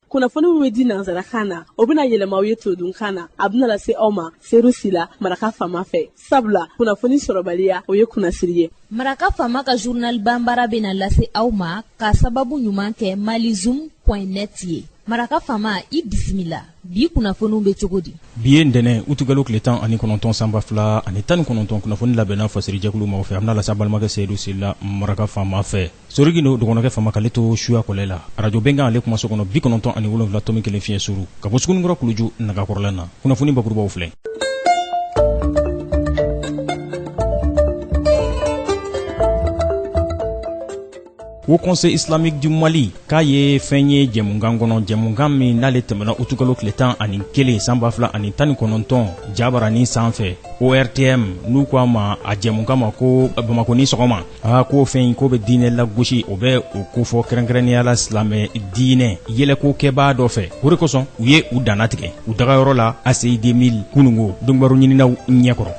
Kunnafoni min bɛ di nansarakan na, o bɛna yɛlɛma aw ye todunkan na. A bɛna lase aw ma Seru Sila, Maraka Faama fɛ, sabula kunnafoni sɔrɔbaliya, o ye kunnasiri ye. Maraka Faama ka journal banbara bɛna lase aw ma ka sababu ɲuman kɛ malizoom.net ye. Maraka Faama, i bisimila. Bi kunnafoniw bɛ cogo di? Bi ye ntɛnɛn, utukalo tile 19, san 2019. Kunnafoni labɛnna fasirijɛkulu maaw fɛ, a bɛna lase balimakɛ Seyidu Sila, Maraka Faama fɛ. Sorigindo dɔgɔnɔkɛ Faama k'ale to suya kɔlɛ la, arajo Bɛnkan ale kumaso kɔnɔ, 97.1 fiɲɛ suru ka bɔ Suguninkura kuluju nagakɔrɔla na. Kunnafoni bakurubaw filɛ. Haut Conseil Islamique du Mali k'a ye fɛn ye jɛmukan kɔnɔ, jɛmukan min n'ale tɛmɛna utukalo tile 11, san 2019, jabaranin sanfɛ ORTM, n'u ko a ma a jɛmukan ma ko Bamakɔ ni sɔgɔma. Aa, k'o fɛn in k'o bɛ diinɛ lagosi, o bɛ o kofɔ kɛrɛnkɛrɛnnenya la silamɛ diinɛ yɛlɛko kɛbaa dɔ fɛ. O de kosɔn u ye u dannatigɛ u dagayɔrɔ la ACI 2000 kunungo donkibaru ɲininaw ɲɛkɔrɔ.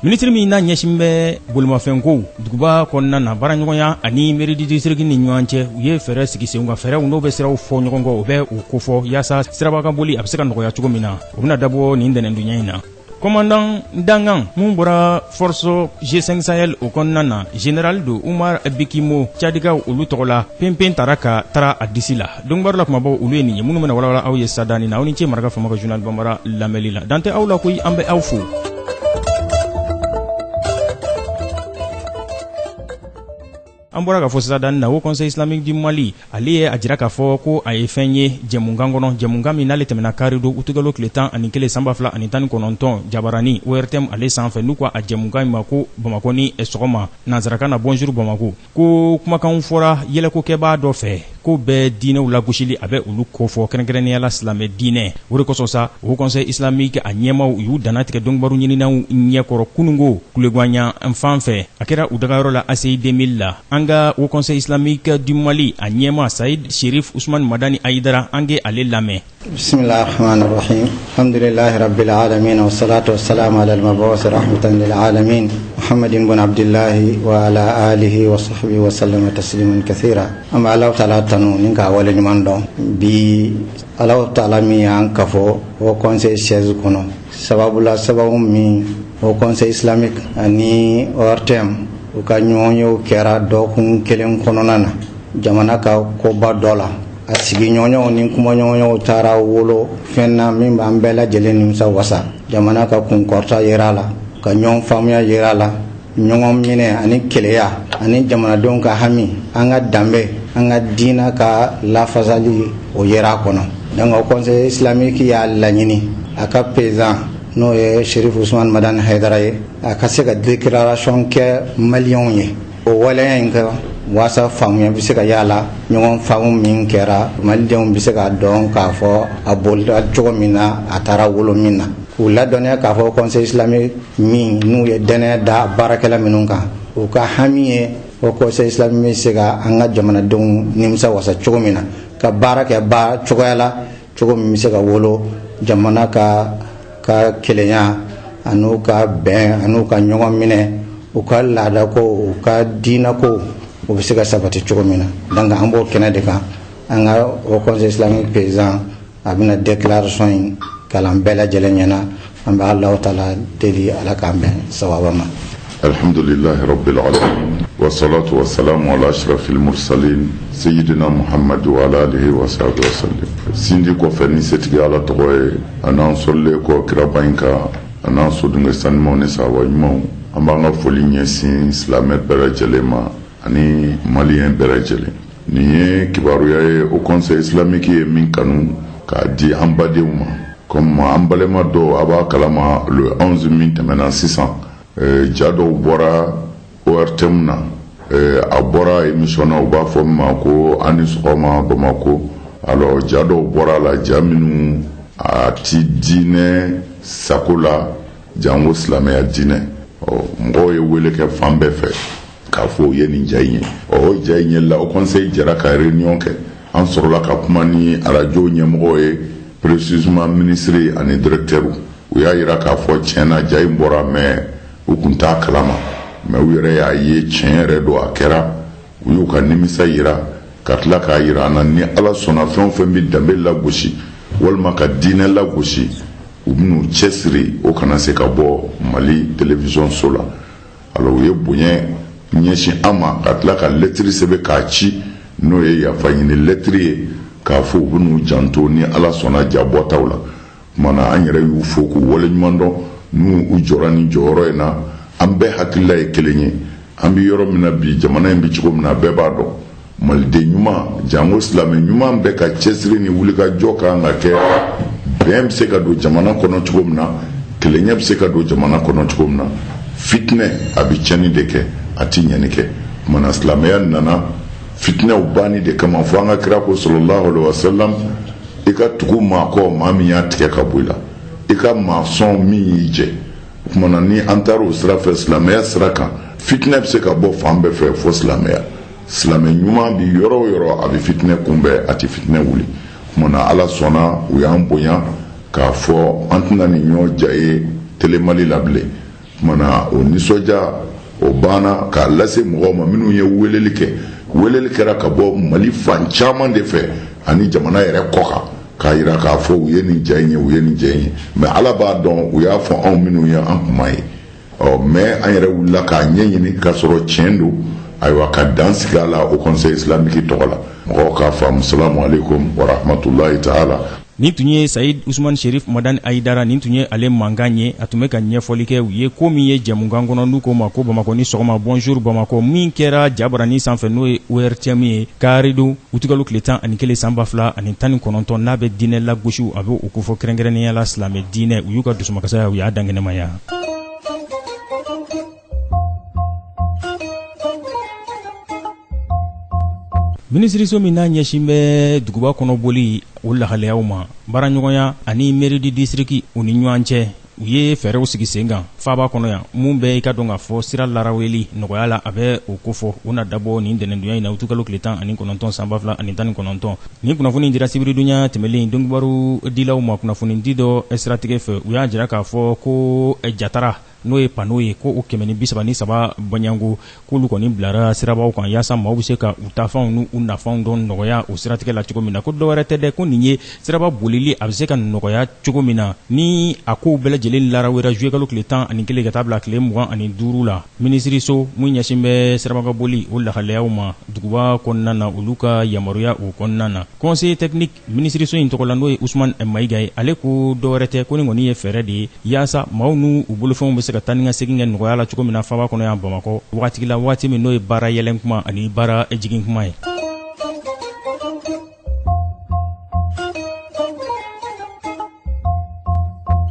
Minisiri min n'a ɲɛsin bɛ bolimafɛnkow duguba kɔnɔna na, baaraɲɔgɔnya ani mairie du district ni ɲɔgɔn cɛ, u ye fɛɛrɛ sigi sen kan, fɛɛrɛw n'o bɛ siraw fɔ ɲɔgɔn kɔ, o bɛ u kofɔ yaasa sirabakan boli a bɛ se ka nɔgɔya cogo min na. O bɛna dabɔ nin ntɛnɛndonya in na. Commandant dangan mun bɔra force G5 Sahel o kɔnɔna na, général de Umar Bikimo, Tchadikaw olu tɔgɔ la, penpen tara ka taara a disi la. Donkibaru la kumabaw, olu ye nin ye minnu bɛna walawala aw ye sadani na. Aw ni ce Maraka Faama ka journal banbara lamɛnli la. Dan tɛ aw la koyi, an bɛ aw fo. An bɔra k'a fɔ sisan na, Haut Conseil Islamique du Mali ale ye a jira k'a fɔ ko a ye fɛn ye jɛmukan kɔnɔ, jɛmukan min n'ale tɛmɛna kari don, utukalo tile 11, san 2019, jabarani ORTM ale sanfɛ, n'u ko a jɛmukan in ma ko Bamakɔ ni sɔgɔma, nansarakan na Bonjour Bamako, ko kumakanw fɔra yɛlɛkokɛbaa dɔ fɛ ko bɛɛ diinɛw lagosili, a bɛ olu kofɔ kɛrɛnkɛrɛnnenya la silamɛ diinɛ. O de kosɔn sa, Haut Conseil Islamique a ɲɛmaw y'u dannatigɛ donkibaru ɲininaw ɲɛkɔrɔ kunungo kuleganyan fan fɛ. A kɛra u dagayɔrɔ la ACI 2000 la. An ka Haut Conseil Islamique du Mali a ɲɛma, Sayid Sherif Usman Madani Ayidara, an ke ale lamɛn. بسم الله الرحمن الرحيم، الحمد لله رب العالمين، والصلاة والسلام على المبعوث رحمة للعالمين محمد بن عبد الله وعلى آله وصحبه وسلم تسليما كثيرا. أما الله تعالى tanu ni k'a waleɲuman dɔn bi Alahu Taala min y'an kafo Haut Conseil siège kɔnɔ, sababu la sababu min Haut Conseil Islamique ani ORTM u ka ɲɔgɔnyew kɛra dɔgɔkun kelen kɔnɔna na jamana ka koba dɔ la. A sigiɲɔgɔnyaw ni kumaɲɔgɔnyaw taara wolo fɛn na min b'an bɛɛ lajɛlen nimisa wasa. Jamana ka kunkɔrɔta yera a la, ka ɲɔgɔn faamuya yera a la, ɲɔgɔn minɛ ani keleya ani jamanadenw ka hami, an ka danbe, an ka diina ka lafasali, o yera a kɔnɔ. Donc Haut Conseil Islamique y'a laɲini a ka président, n'o ye Sherif Usman Madani Haidara ye, a ka se ka déclaration kɛ maliyɛnw ye o waleya in kɛ, waasa faamuya bɛ se ka y'a la, ɲɔgɔn faamu min kɛra, malidenw bɛ se k'a dɔn k'a fɔ a bolila cogo min na, a taara wolo min na, k'u ladɔnniya k'a fɔ Conseil Islamique min n'u ye dɛnɛya da baarakɛla minnu kan, u ka hami ye o Conseil Islamique bɛ se ka an ka jamanadenw nimisa wasa cogo min na, ka baara kɛ baara cogoya la cogo min bɛ se ka wolo jamana ka kelenya an'u ka bɛn an'u ka ɲɔgɔn minɛ, u ka laadako, u ka diinako, o bɛ se ka sabati cogo min na. Donc an b'o kɛnɛ de kan. An ka Haut Conseil Islamique président a bɛna déclaration in kalan bɛɛ lajɛlen ɲɛna. An bɛ Alahu Taala deli, Ala k'an bɛn sababa ma. الحمد لله رب العالمين، والصلاة والسلام على أشرف المرسلين سيدنا محمد وعلى آله وصحبه وسلم. Sindi kɔfɛ ni setigi Ala tɔgɔ ye, a n'an sɔrɔlen kɔ kiraba in kan, a n'an sodenkɛ sanumaw ni sahaba ɲumanw, an b'an ka foli ɲɛsin silamɛ bɛɛ lajɛlen ma ani maliyɛn bɛɛ lajɛlen. Nin ye kibaruya ye Haut Conseil Islamique ye min kanu k'a di an badenw ma. Comme an balima dɔw a b'a kalama, le 11 min tɛmɛna sisan, ja dɔw bɔra ORTM na, a bɔra émission na, u b'a fɔ min ma ko An ni sɔgɔma Bamako. Alors ja dɔw bɔra a la, ja minnu a ti diinɛ sago la, janko silamɛya diinɛ. Ɔ mɔgɔw ye wele kɛ fan bɛɛ fɛ k'a fɔ u ye nin ja in ye. Ɔ o ja in ye la, Haut Conseil jɛra ka réunion kɛ. An sɔrɔla ka kuma ni arajo ɲɛmɔgɔw ye, précisément ministre ani directeur. U y'a yira k'a fɔ tiɲɛ na, ja in bɔra, mais u kun t'a kalama, mais u yɛrɛ y'a ye tiɲɛ yɛrɛ don, a kɛra. U y'u ka nimisa yira. Ka tila k'a yira an na, ni Ala sɔnna, fɛn o fɛn bɛ danbe lagosi walima ka diinɛ lagosi, u bɛn'u cɛsiri o kana se ka bɔ Mali télévision so la. Alors, u ye bonya ɲɛsin an ma ka tila ka lɛtiri sɛbɛn k'a ci, n'o ye yafa ɲini lɛtiri ye, k'a fɔ u bɛn'u janto ni Ala sɔnna jabɔtaw la. Tuma na, an yɛrɛ y'u fo k'u waleɲuman dɔn n'u u jɔra nin jɔyɔrɔ in na. An bɛɛ hakilila ye kelen ye. An bɛ yɔrɔ min na bi, jamana in bɛ cogo min na, bɛɛ b'a dɔn. Maliden ɲuman, janko silamɛ ɲuman, bɛɛ ka cɛsiri ni wulikajɔ kan ka kɛ bɛn bɛ se ka don jamana kɔnɔ cogo min na, kelenya bɛ se ka don jamana kɔnɔ cogo min na. Fitinɛ, a bɛ tiɲɛni de kɛ, a ti ɲɛni kɛ. Kumana, silamɛya nana fitinɛw banni de kama, fo an ka kira ko, sallallahu alaihi wasallam, i ka tugu maa kɔ, maa min y'a tigɛ ka bɔ i la, i ka maa sɔn min y'i jɛ. O kumana, ni an taara o sira fɛ, silamɛya sira kan, fitinɛ bɛ se ka bɔ fan bɛɛ fɛ, fo silamɛya. Silamɛ ɲuman bi yɔrɔ o yɔrɔ, a bɛ fitinɛ kunbɛn, a tɛ fitinɛ wuli. Kumana, Ala sɔnna, u y'an bonya k'a fɔ an tɛna nin ɲɔ ja ye Télé Mali la bilen. Kumana, o nisɔndiya o banna k'a lase mɔgɔw ma minnu ye weleli kɛ. Weleli kɛra ka bɔ Mali fan caman de fɛ ani jamana yɛrɛ kɔ kan, k'a yira k'a fɔ u ye nin ja in ye, u ye nin ja in ye. Mais Ala b'a dɔn, u y'a fɔ anw minnu ye, an kuma ye ɔ. Mais an yɛrɛ wulila k'a ɲɛɲini k'a sɔrɔ tiɲɛ don. Ayiwa, ka dan sigi a la, Haut Conseil islamique tɔgɔ la, mɔgɔw k'a faamu. Salamu aleykum wa rahmatulahi taala. Nin tun ye Sayid Usman Sherif Madani Ayidara, nin tun ye ale mankan ye. A tun bɛ ka ɲɛfɔli kɛ u ye ko min ye jɛmukan kɔnɔ n'u ko ma ko Bamakɔ ni sɔgɔma, Bonjour Bamakɔ, min kɛra jabarani sanfɛ, n'o ye ORTM ye, karidon utukalo tile 11 san 2019, n'a bɛ diinɛ lagosiw, a bɛ o kofɔ, kɛrɛnkɛrɛnnenya la silamɛ diinɛ. U y'u ka dusumakasaya, u y'a dankɛnɛmaya. Minisiriso min n'a ɲɛsin bɛ duguba kɔnɔ boli o lahalayaw ma, baaraɲɔgɔnya ani mairie du district u ni ɲɔgɔn cɛ, u ye fɛɛrɛw sigi sen kan faaba kɔnɔ yan, mun bɛ i ka dɔn k'a fɔ sira laraweli nɔgɔya la, a bɛ o kofɔ. U na dabɔ nin dɛnɛndonya in na, utukalo tile 19 san 2019. Nin kunnafoni dira sibiridonya tɛmɛlen donkibaru dilaw ma kunnafoni di dɔ siratigɛ fɛ. U y'a jira k'a fɔ ko jatara, n'o ye panneau ye, ko o 133 baɲango, k'olu kɔni bilara sirabaw kan, yaasa maaw bɛ se ka u taafanw n'u nafanw dɔn nɔgɔya o siratigɛ la cogo min na. Ko dɔwɛrɛ tɛ dɛ, ko nin ye siraba bolili a bɛ se ka nɔgɔya cogo min na, ni a kow bɛɛ lajɛlen larawera juillet kalo tile 11 ka taa bila tile 25 la. Minisiriso mun ɲɛsin bɛ siraba boli o lahalayaw ma duguba kɔnɔna na, olu ka yamaruya o kɔnɔna na, conseiller technique minisiriso in tɔgɔ la, n'o ye Usman Mayiga ye, ale ko dɔwɛrɛ tɛ, ko nin kɔni ye fɛɛrɛ de ye yaasa maaw n'u u bolofɛnw bɛ se ka taa ni ka segin kɛ nɔgɔya la cogo min na faaba kɔnɔ yan Bamakɔ, waati la, waati min n'o ye baara yɛlɛn kuma ani baara jigin kuma ye.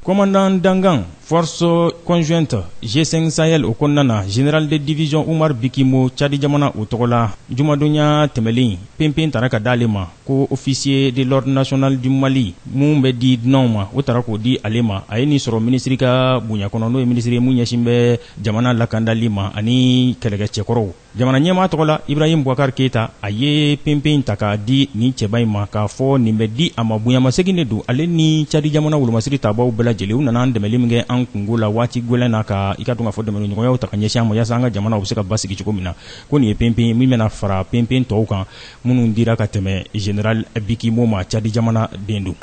Commandant dangan force conjointe G5 Sahel o kɔnɔna na, général de division Umar Bikimo, Tchad jamana o tɔgɔ la, jumadonya tɛmɛlen, penpen tara ka d'ale ma ko officier de l'ordre national du Mali, mun bɛ di dunanw ma, o tara k'o di ale ma. A ye nin sɔrɔ minisiri ka bonya kɔnɔ, n'o ye minisiri ye mun ɲɛsin bɛ jamana lakandali ma ani kɛlɛkɛcɛkɔrɔw. Jamana ɲɛmaa tɔgɔ la, Ibrahim Boubacar Keita, a ye penpen ta k'a di nin cɛba in ma, k'a fɔ nin bɛ di a ma, bonyamasegin de don. Ale ni Tchad jamana wolomasiri tabaw bɛɛ lajɛlen, u nana an dɛmɛli min kɛ an kungo la waati gwɛlɛn na, ka i ka dɔn k'a fɔ dɛmɛɲɔgɔnyaw ta ka ɲɛsin an ma, yaasa an ka jamana u bɛ se ka basigi cogo min na. Ko nin ye penpen min bɛna fara penpen tɔw kan minnu dira ka tɛmɛ général Bikimo ma, Tchad jamana den don.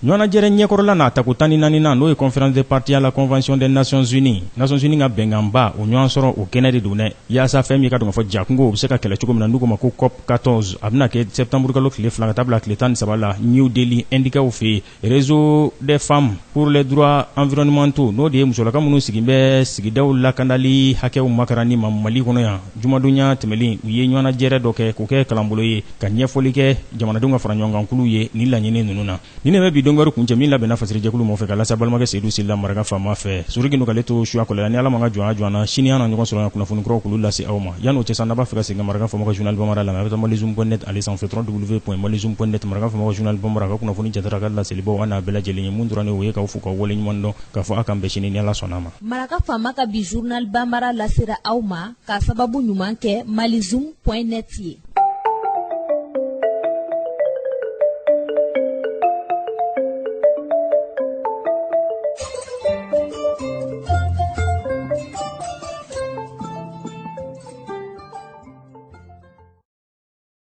Ɲɔgɔnnajɛrɛ ɲɛkɔrɔla n'a tako 14nan, n'o ye conférence des parties à la convention des Nations Unies, Nations Unies ka bɛnkanba o ɲɔgɔn sɔrɔ o kɛnɛ de don dɛ, yaasa fɛn min ka dɔn k'a fɔ jakungo o bɛ se ka kɛlɛ cogo min na, n'u ko ma ko COP 14, a bɛna kɛ septembre kalo tile 2 ka taa bila tile 13 la New Delhi, Indikaw fɛ yen. Réseau des femmes pour les droits environnementaux, n'o de ye musolaka minnu sigi bɛ sigidaw lakandali hakɛw makaranni ma Mali kɔnɔ yan, jumadonya tɛmɛlen, u ye ɲɔgɔnnajɛrɛ dɔ kɛ k'o kɛ kalanbolo ye ka ɲɛfɔli kɛ jamanadenw ka fara ɲɔgɔnkankulu ye nin laɲini ninnu na. Nin de bɛ bi donkibaru kuncɛ, min labɛnna fasirijɛkulu mɔgɔw fɛ ka lase balimakɛ Seyidu Sila maraka faama fɛ. Sori Gindo k'ale to suya kɔlɛ la. Ni Ala ma ka jɔnya jɔ an na, sini an na ɲɔgɔn sɔrɔ yan kunnafoni kuraw k'olu lase aw ma. Yan'o cɛ sa, n'a b'a fɛ ka segin ka maraka faama ka journal bambara lamɛn, a bɛ taa malizoom.net ale sanfɛ, www.malizoom.net. Maraka faama ka journal bambara ka kunnafoni jatara ka laselibaw an n'a bɛɛ lajɛlen ye. Mun dɔrɔn o ye k'aw fo k'aw waleɲuman dɔn, k'a fɔ aw k'an bɛn sini ni Ala sɔnna a ma. Maraka faama ka bi journal bambara lasera aw ma k'a sababu ɲuman kɛ malizoom.net ye.